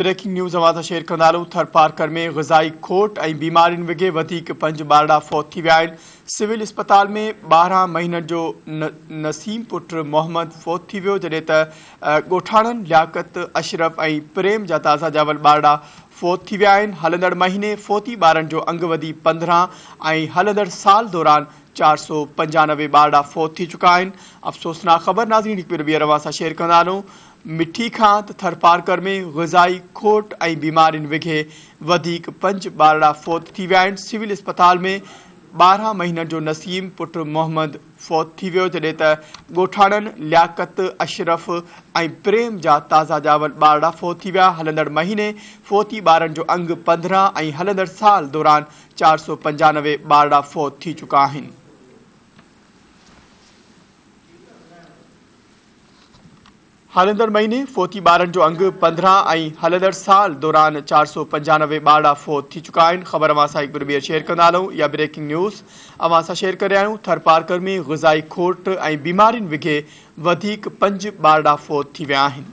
Breaking news اوهان سان share ڪندا هلون ٿرپارڪر ۾ غذائي کوٽ ۽ بيمارين وگهي وڌيڪ پنج ٻارڙا فوت ٿي ويا آهن سول اسپتال ۾ 12 مهينن جو نسيم پٽ محمد فوت ٿي ويو جڏهن ته ڳوٺاڻن لياقت اشرف ۽ پريم جا تازا ڄاول ٻارڙا فوت ٿي ويا آهن هلندڙ مهيني فوتي ٻارن جو انگ وڌي 15 ۽ هلندڙ سال دوران 495 ٻارڙا فوت ٿي چڪا آهن افسوسناڪ خبر ناظرين هڪ ڀيرو ٻيهر اوهان سان شيئر ڪندا هلون مٺي کان ته ٿرپارڪر ۾ غذائي کوٽ ۽ بيمارين وگهي وڌيڪ پنج ٻارڙا فوت ٿي ويا آهن، سول اسپتال ۾ 12 مهينن جو نسيم پٽ محمد فوت ٿي ويو جڏهن ته ڳوٺاڻن لياقت، اشرف ۽ پريم جا تازا ڄاول ٻارڙا فوت ٿي ويا، هلندڙ مهيني فوتي ٻارن جو انگ 15 ۽ هلندڙ سال دوران 495 ٻارڙا فوت ٿي چڪا آهن. هلندڙ مهيني فوتي ٻارن جو انگ 15 ۽ هلندڙ سال دوران 495 ٻارڙا فوت ٿي چڪا آهن خبر اوهان سان هڪ ڀيرو ٻيهر شيئر ڪندا هلون اها بريڪنگ نيوز اوهان سان شيئر ڪري رهيا آهيون ٿرپارڪر ۾ غذائي کوٽ ۽ بيمارين وگهي وڌيڪ پنج ٻارڙا فوت ٿي ويا آهن.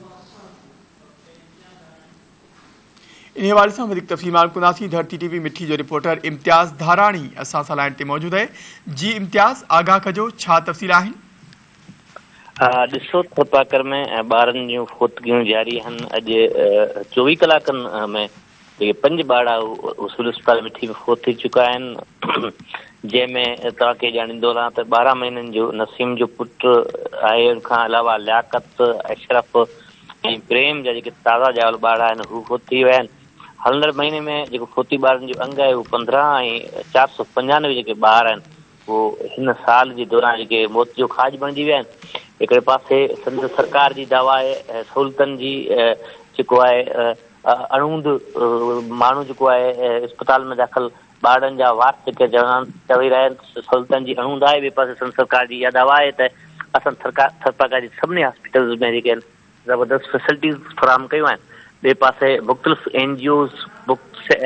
انهي حوالي سان وڌيڪ تفصيل معلوم ڪنداسين ڌرتي ٽي وي مٺي جو رپورٽر امتياز ڌاراڻي اسان سان لائين تي موجود آهي جي امتياز آگاهه ڪجو ڇا تفصيل آهن. ڏسو ٿرپاڪر ۾ ٻارن جون فوتگيون جاري آهن اڄ 24 ڪلاڪن ۾ جيڪي پنج ٻارڙا سول اسپتال مٺي ۾ فوت ٿي چڪا آهن جنهن ۾ توهان کي ڄاڻيندو هلان ته 12 مهينن جو نسيم جو پٽ آهي ان کان علاوه لياقت اشرف ۽ پريم جا جيڪي تازا ڄاول ٻارڙا آهن هو فوت ٿي ويا آهن. هلندڙ مهيني ۾ جيڪو فوتي ٻارن جو انگ آهي اهو 15 ۽ 495 جيڪي ٻار آهن اهو هن سال جي دوران جيڪي موت جو کاڄ بڻجي ويا آهن. هڪڙي پاسي سنڌ سرڪار جي دعويٰ آهي سهولتن جي جيڪو آهي اڻهوند ماڻهو جيڪو آهي اسپتال ۾ داخل ٻارڙن جا وارث جيڪي چوي رهيا آهن ته سهولتن جي اڻهوند آهي ٻئي پاسي سنڌ سرڪار جي اها دعويٰ آهي ته اسان ٿرپارڪر جي سڀني هاسپيٽلز ۾ جيڪي آهن زبردست فيسلٽيز فراهم ڪيون آهن ٻئي پاسي مختلف N G Os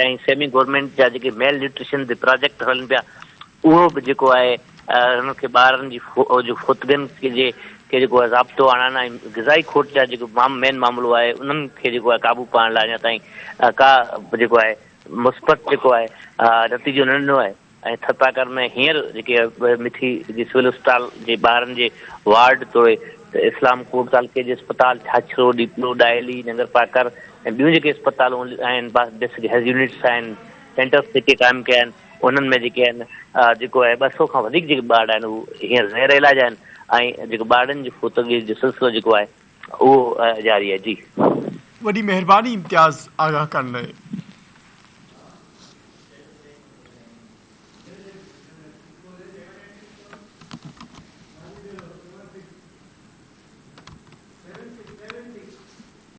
۽ semi government جا جيڪي ميل نيوٽريشن تي پراجيڪٽ هلن پيا اهو به جيڪو آهي هنن کي ٻارن جي جو فوتگين جي کي جيڪو آهي ضابطو آڻڻ ۽ غذائي کوٽ جا جيڪو مين معاملو آهي انهن کي جيڪو آهي قابو پائڻ لاء اڃا تائين ڪا جيڪو آهي مثبت جيڪو آهي نتيجو نه ڏنو آهي ۽ ٿرپارڪر ۾ هينئر جيڪي مٺي جي سول اسپتال جي ٻارن جي وارڊ توڙي اسلام ڪوٽ تعلقي جي اسپتال ڇاڇرو، ڏيپلو، ڏاهلي، ننگرپارڪر ۽ ٻيون جيڪي اسپتالون آهن بيسڪ هيلٿ يونٽس آهن سينٽرس جيڪي قائم ڪيا آهن انهن ۾ جيڪي آهن جيڪو آهي 200 کان وڌيڪ جيڪي ٻار آهن هو هينئر زير علاج آهن ۽ جيڪو ٻارڙن جي فوتگي جو سلسلو جيڪو آهي اهو جاري آهي جي. وڏي مهرباني امتياز آگاهه ڪرڻ لاء.